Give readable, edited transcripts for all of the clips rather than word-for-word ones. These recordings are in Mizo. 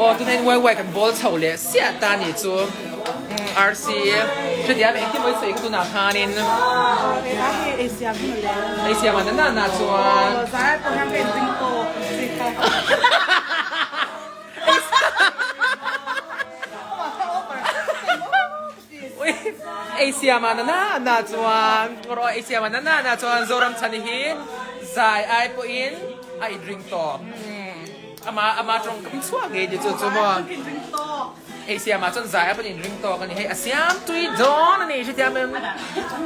Aw tunah hian wai wai kan bawl chho leh siah ta a nih chu. RC hrethiam engtin maw i sawi kha tunah khanin. Ei siam a na na chuan. Ei siam a na na na chuan rawh ei siam a na na na chuan Zoram chhani hi zai ai pawhin a inring tawh. Ama ama tawngkam chhuak ngei ni chu chu maw. Ei siam ah chuan zai a pawn inring tawk a ni. Hei a siam tui dawn a ni hrethiam em?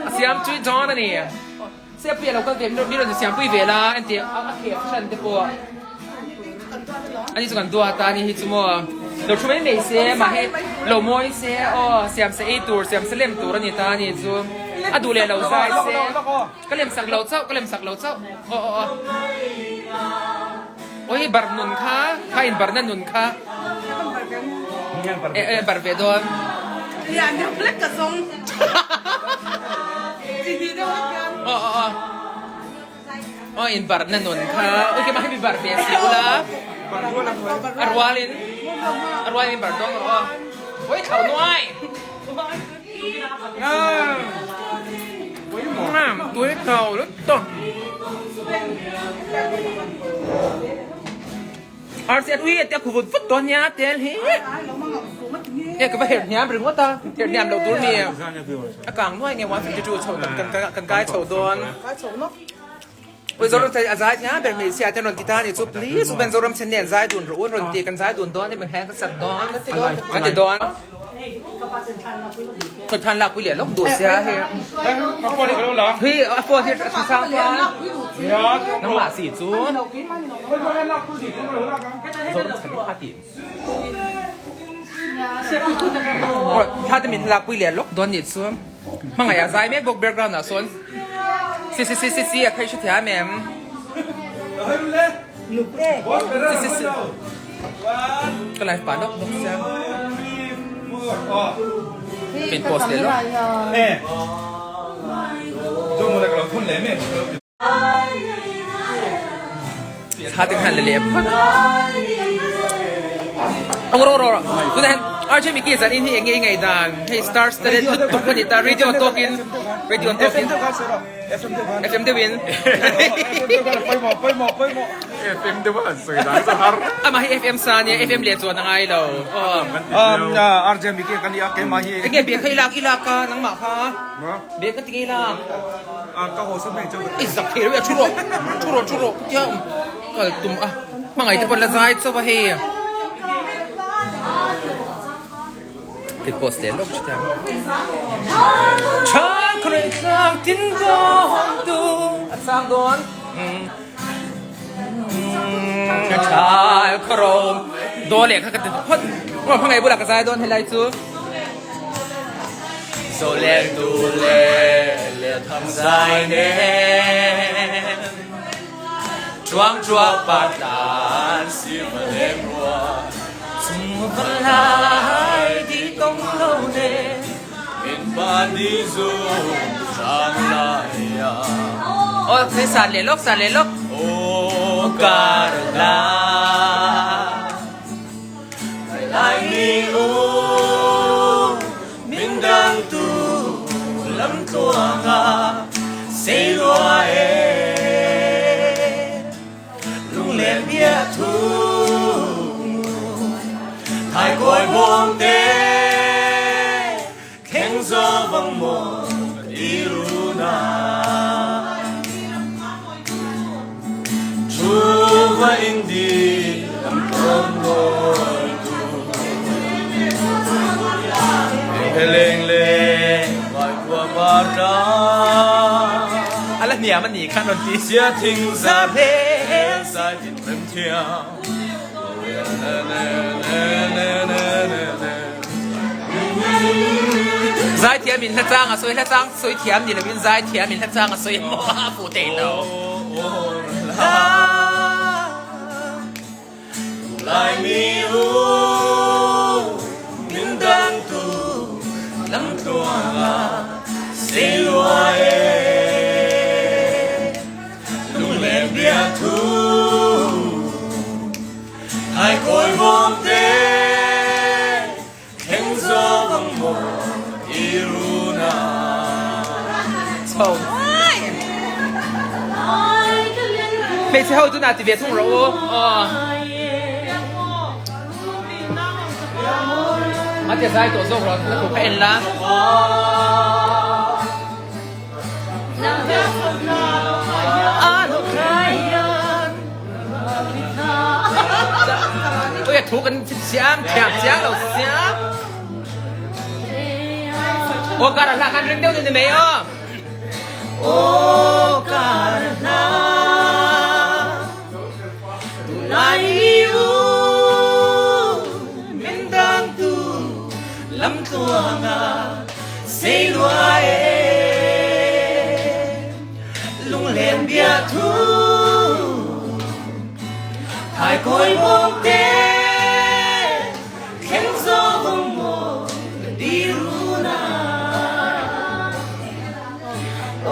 A siam tui dawn a ni. Siampui a lo kal ve mi rawn siampui ve la entir a khek hran te pawh. Ani chu kan duat a ni hi chu maw. Lo thu mai mai se mahhe lo mawi se aw siam se ei tur siam se lem tur a ni ta a ni chu. A duh leh lo zai se. Ka lem sak lo chauh ka lem sak lo chauh aw aw aw. Oi bar nun kha kha in barna nun kha e e bar ve dawn. Lian deuh hlek ka zawng. Chi hnih deuh hlek hian. Aw aw aw. Aw in barna nun kha. Oi kemah hi mi bar ve si ula. A rualin a rualin bar dawn rawh aw. Oi thlau nuai. Tui thau lutuk. Arsi ui a tia khu vut vut dawn nia tel hi. E ka va her hniam ringawt a, her hniam loh tur ni. A kang nuai nge 152 chho kan kan kai chho dawn. Ui Zoram chhe a zai thiam ber hmeichhia te rawn ti ta a ni chu please u Ben Zoram chhe nen zai dun rawh u an rawn ti kan zai dun dawn e heng ka sat dawn kan ti dawn ka than lak pui leh lawk duh sia hei hei a phone hi a sang chuan nangmah si chu Zoram chhe kha ti thla te min lak pui leh lawk dawn ni chu hmangaih a zai mek bawk background ah sawn si si si si si a khaih hre thiam em si si si ka live pah lawk bawk sia ka in post leh lawk. Thla te khan la leh phawt a. Ro ro ro tunah hian RJ Mickey zan in hi eng nge i ngaihdan hei star studded lutuk a ni ta radio tawkin radio tawkin FM deuhin FM deuh a han sawi dan chu har amah hi FM sa ania FM leh chuan a ngai lo RJ Mickey ka nia keimah hi eng nge bag kha i lak i lak a nangmah kha bag ka ti ngei la Ka haw sa mai chu. I zak thei reuh e, thu rawh, thu rawh, thu rawh tia kal tum a, hmangaih te pawh la zai chauh a hei. Ti post leh lawk thin ang. Tha khawngaih tlang tin dawn tu a sang dawn. Tha khaw dawn leh kha ka ti phawt. Hmangaih bulah ka zai dawn helai chu. Zoleng tu le le thang zai nen Chuang chuak pa tlan si va lem rua Chung va lai di tong lo ne Min pa di zu sang lai a Ôi, thế sàn lệ lốc, sàn lệ lốc. Ô kar la Laimi u min dangtu lamtluanga sei lua e lunglen bia thu thaikawi bawm te thleng zo vang maw ti runa Thu va in di lam tawn nawi tu He leng le vai khua par ta A la hniam a nih khan rawn ti. Sia thing za hel sai tin rem thiam Zaithiam in hla chang a sawi hla chang sawi thiam ni lovin zaithiam in hla chang a sawi maw a fuh thei lo. Laimi u min dangtu lamtluanga sei lua e lunglen biathu thaikawi bawm te. Hmeichhe ho tunah ti ve thung rawh u. Aw. A ti zai tawh zawk rawh la thu kha en la. Oi a thu kan siam thiam chiang lo siam. Aw kar a hla khan ring deuh ni mai aw. Aw kar a hla tunlai mi u min dang tu lam tluanga sei lua e lunglen bia thu thai kawi bawng te thleng zo vawng maw ka ti run a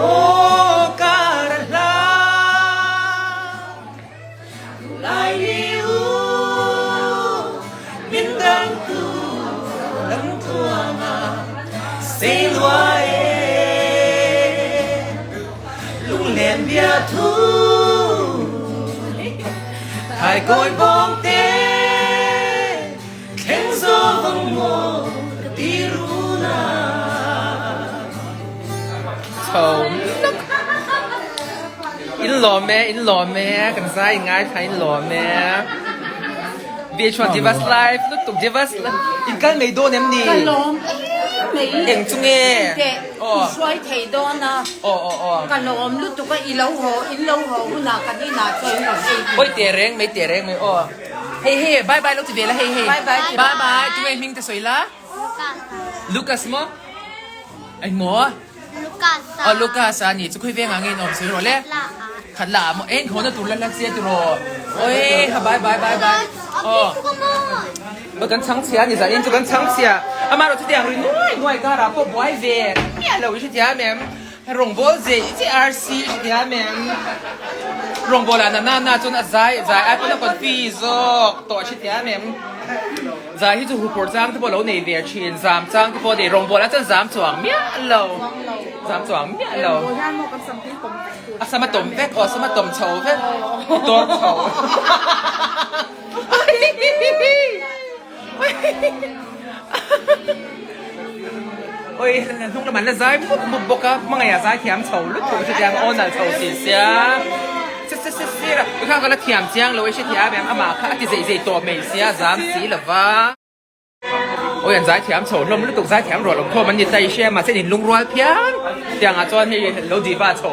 Aw kar a hla Lai ni u min dang tu lam tluang a sei lua e lunglen bia thu thai kawi bawng te thleng zo vang maw ka ti run a. Chho nak. In lawm e, in lawm e, kan zai ngai thla in lawm e. VH1 Divas Live lutuk Divas in kal mai dawn em ni? Ka lawm em mai. Eng chu nge? Teh, i hruai thei dawn a. Aw aw aw. Ka lawm lutuk a, i lo haw, in lo haw hunah kan inah chuan in rawn ei duh. Oi teh reng mai, teh reng mai aw. Hei hei, bye bye lo ti ve la hei hei. Bye bye ti Bye bye, tunge hming te sawi la? Lucas maw? Eng maw? Lucas a. Aw Lucas a ni chu khawi veng ah nge in awm sawi rawh le. Khat la ah maw? Eng haw na tur la la chia tiraw. Oi ha bye bye bye bye. Aw. Aw kan chhang chhia ni zan in chu kan chhang chhia. Amah erawh chutiang ri nuai nuai karah pawh buai ve miah lo i hrethiam em? Rawngbawl zei che RC i hrethiam em? Rawngbawl ah na na na chuan a zai zai ai pawn a confi zawk tawh i hrethiam em? Zai hi chu hupawrh chang te pawh lo nei ve thin, zam chang te pawh nei, rawngbawl ah chuan zam chuang miah lo, zam chuang miah lo. A sam a tawm vek aw, a sam a tawm chho vek, i tawr chho. Oi, hnung lam an la zai mup mup bawk a, hmangaih ah zai thiam chho lutuk hetiang aw nalh chho si sia. Se se se sir a, i kha ka la thiam chiang lo e hrethiam em, amah kha a ti zeih zeih tawh mai sia, zam si lo va. Oi, an zai thiam chho hlawm lutuk, zai thiam ruah lo khawm an ni ta i hria, mahse an inlungrual phian tiang ah chuan hei lo diva chho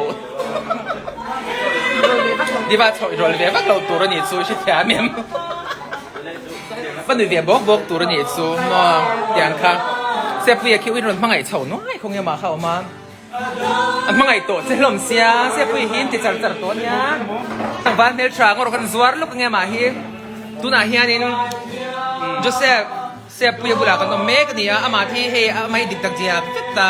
diva chho i rawl ve vak lo tur a nih chu i hrethiam em. Va nui ve bawk bawk tur a nih chu maw tiang kha Sepuia khi uin rawn hmangaih chho nuai khaw nge mah kha awm a a hmangaih tawh che hlawm sia Sepuia hi in ti char char tawh ania tlangval hmeltha ngawr kan zuar luk nge mah hi tunah hianin Joseph Sepuia bulah kan awm mek a ni a amah hi hei amah hi dik tak zia vek ta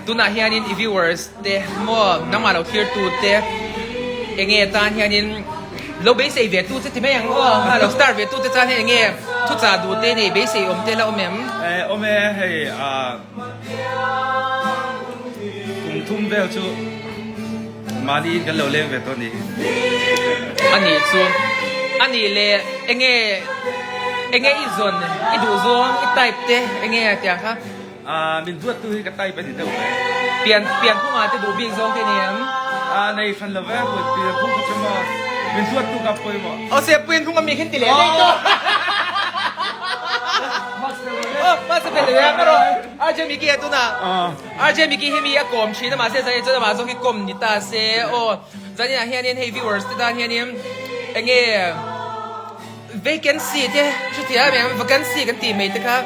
tunah hianin i viewers te maw nangmah lo thlir tu te enge tan hianin Lo beisei ve tu che ti mai ang aw, ha lo star ve tu te chuan hei enge thu chah duh te nei beisei awm te la awm em? Eh awm e hei ah kum thum vel chu mahni in kan lo leng ve tawh a ni. A nih chu a nih le enge enge i zawn i duh zawng i type te enge a tiang kha? Ah min duat tu hi ka type a ni deuh mai. Pian pian phungah te duh bik zawng te ni em? Ah nei hran lo ve pian pian phung kha chu maw min duat tu ka pawimawh. Aw se pian phung a mi khin ti leh daih tawh. Aw mahse pe leh ang erawh RJ Mickey a tunah RJ Mickey hi mi a kawm thin a mahse zanin chuan amah zawk hi kawm ni ta se aw zaninah hianin hei viewers te tan hianin enge Vacancy te hretia em em vacancy kan tih mai te kha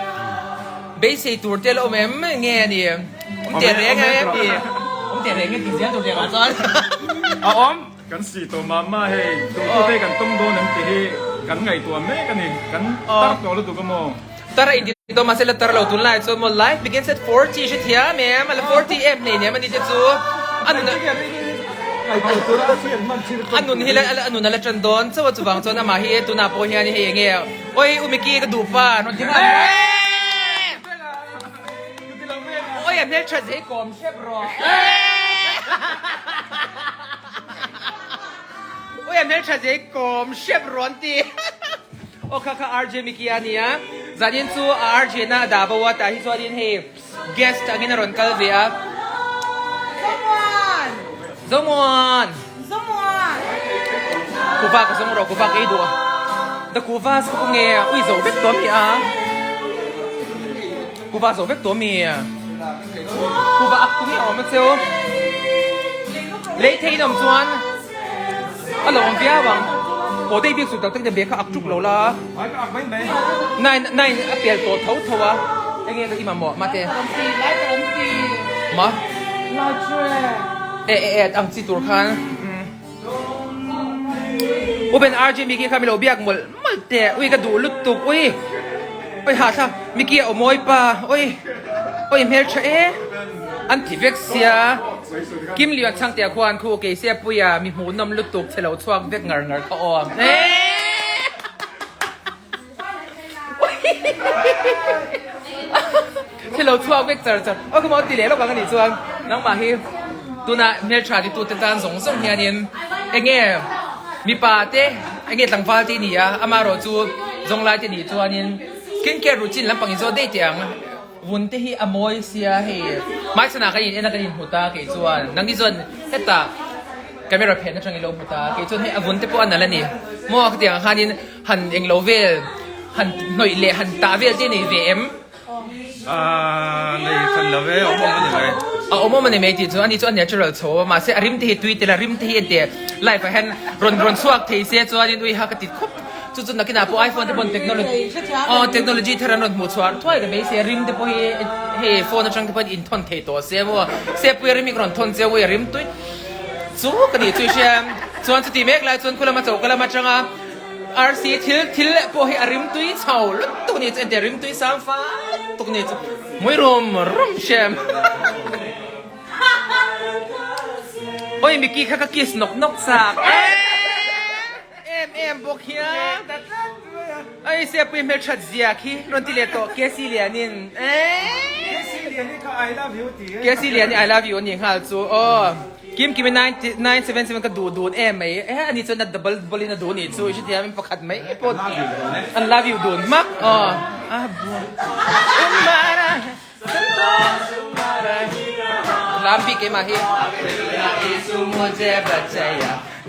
beisei tur te la awm em nge a ni awm teh reng a em ti awm teh reng e tih zel tur leh ah chuan a awm kan si tawh mah mah hei duhtu te kan tawng dawn em tih hi kan ngaihtuah mek a ni kan tar tawh lutuk a maw tar a inti tawh mahse la tar lo tunlai chuan maw life begins at 40 hrethiam em a la 40 em hleinem a ni te chu a nun a nun hi a nun a la tan dawn chauh a chuvang chuan amah hi tunah pawh hian hei enge oi u Mickey ka duh pa an rawn ti nghal oi a hmeltha zei kawm hrep rawh. Ui a hmeltha zia i kawm hrep rawn ti. Aw kha kha RJ Mickey a nia. Zanin chu a RJ na a dah bo a tah hi chuanin hei guest angin a rawn kal ve a. Zomuan! Zomuan! Zomuan! Kuva ka zawng rawh kuva ka ei duh a. The kuva chu ka nge ui zo vek tawh mi a. Kuva zo vek tawh mi. Kuva ak tum hi a awm a cheu. Lei thei in awm chuan a lo awm viau ang. Haw daih bik chu tak tak in bag kha ak tuk lo la. Nine nine a pel tawh tho tho a. Enge ka i mamawh mate. Ma. E e e ang chi tur khan. U Ben RJ Mickey kha mi lo biak mawlh mawlh teh ui ka duh lutuk ui ui ha thla Mickey a aw mawi pa ui ui hmeltha e an ti vek sia Kim Lian Chhangtea khuan khu kei se puia mi hmuh nawm lutuk che lo chhuak vek ngar ngar kha aw Thil lo chhuak vek char char. Aw ka maw ti leh lawk ang anih chuan nangmah hi tunah hmeltha ti tute tan zawng zawng hianin enge mipa te enge tlangval te ni a amaherawh chu zawnglai te nih chuanin skin care routine lampang in zawt daih teh ang vun te hi a mawi sia hei hmaichhanah kan in en a kan inhmu ta kei chuan nangni chuan hetah camera phen atangin lo hmu ta kei chuan hei a vun te pawh a nalh a ni maw khatiang ah khanin Han englo vel, han hnawih leh han tah vel te nei ve em? Aaa nei hran lo ve, awm awm a ni mai. A awm awm a ni mai tih chu ani chu a natural chho a, mahse a rim te hi tui tel a, rim te hi ente live ah hian rawn rawn chhuak thei se chuanin ui ha ka ti khawp. Chu chu nakinah pawh iPhone te pawn technology aw technology thar an rawn hmuh chhuah thuai ta mai se, rim te pawh hi hei phone atang te pawhin inthawn thei tawh se maw, sepui a rim hi ka rawn thawn che ui a rim tui chu ka nih chu i hria. Chuan chuti mek lai chuan khulama choka lam atanga Arsi thil thil leh pawh hi a rimtui chho lutuk ni chu ente rimtui sang fai lutuk ni chu mui rum rum hrem Oi Mickey kha ka kiss nawk nawk chak em em bawk hian Ai Siapui hmelthat zia khi rawn ti leh tawh Casey Lianin Casey Lianin I love you a nih nghal chu aw. Kim Kimi 977 ka duh dun em mai eh ani chuan a double double in a duh nih chu i hrethiam in pakhat mai pawh an love you dun hmak aw a umara lam bik keimah hi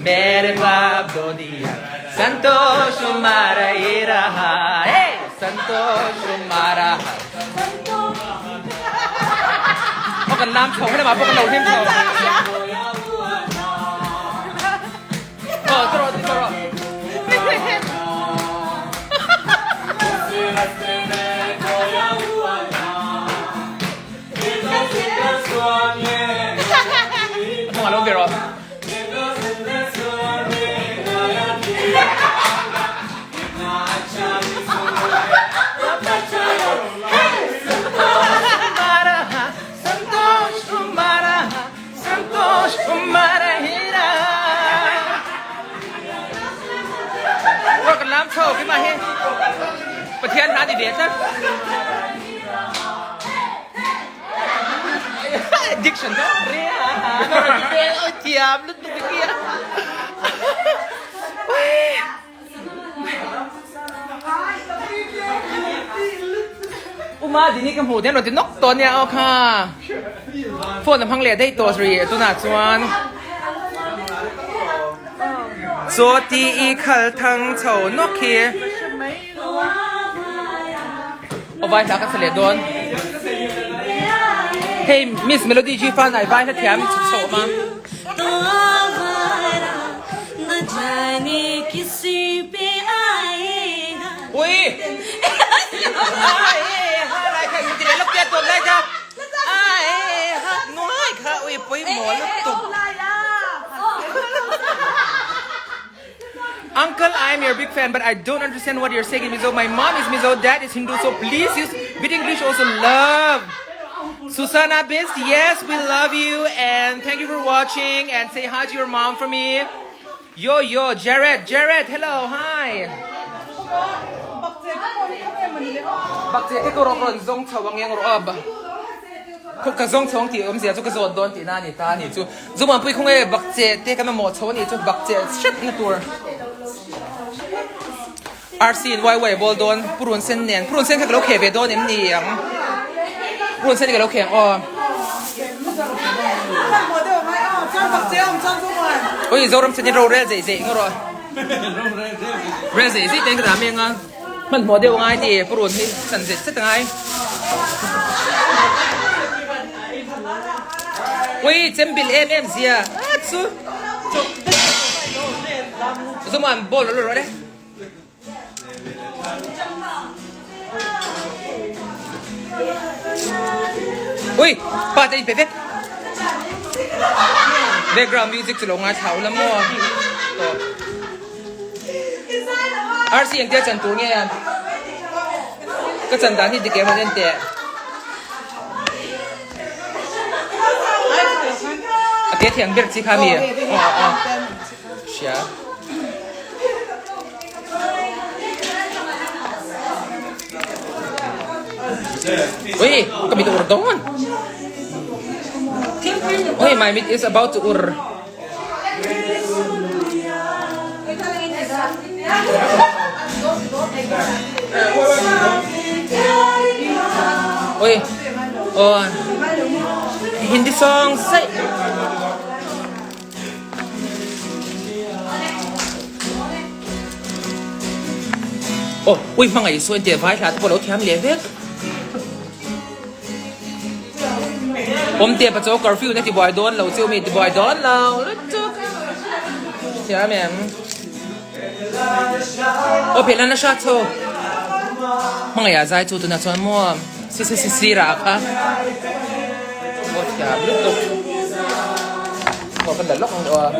mere baap do diya santosh umara iraha hey santosh umara Aw kan lam chho helamah pawh kan lo hlim chho. Aw ti rawh ti rawh. Thawng a lo ve rawh. Kan lam chho khi mah hi Pathian hna ni ve tlat. Addiction ka ria thiam lutuk kia. Uma dini ka hmuh den rawn ti nawk tawh ania aw kha phone a hmang leh daih tawh ri tunah chuan chaw ti i khal thang chho nawk hi aw vai hla ka sa leh dawn hei miss melody ji fan ai vai hla thiam chho awm a. Ui! Ai kha in ti leh lawk tia tawp lai kha. Ai ha nuai kha ui pawimawh lutuk. Uncle, I am your big fan but I don't understand what you're saying in Mizo. My mom is Mizo, dad is Hindu, so please use bit English also. Love. Susana Bist, yes, we love you and thank you for watching and say hi to your mom for me. Yo, yo, Jared, Jared, hello, hi. Bakche te ko ro ron zong chawang yang ro ab. Ka zawng chhawng tih awmzia chu ka zawt dawn tihna a ni ta a ni chu. Zumuanpui khaw nge bakcheh te kan mamawh chho a nih chu bakcheh hrep na tur. RC in YY a bawl dawn purun sen nen purun sen kha ka lo kheh ve dawn em ni ang purun sen hi ka lo kheh ang aw. Ui Zoram sen hi rorel zeih zeih ngaw rawh. Rel zeih zeih ten ka dah mek a. Hmanhmawh deuh angai ti purun hi chan zet zet angai. Ui chembil em em zia a chu. Zuman ball lo rawh le. Ui pa te in pe vek. Background music chu lo ngai thlau la maw. RC engtia chan tur nge ka chan dan hi dik em an en teh. A te thiang ber chi kha mi. Aw aw. Hria. Ui, ka mit ur dawn. Ui, my mit is about to ur. Oi, oh, Hindi song say. Oh, ui hmangaih sawi teh vai hla te pawh lo thiam leh vek. Awmte pa chaw curfew na tibuai dawn lo chu mi tibuai dawn lo lutuk. Thiam em? Aw phelh na hrat chho. Hmangaih ah zai chu tunah chuan maw si si si si rah kha. Aw thiam lutuk. Aw kan la lawk ang aw.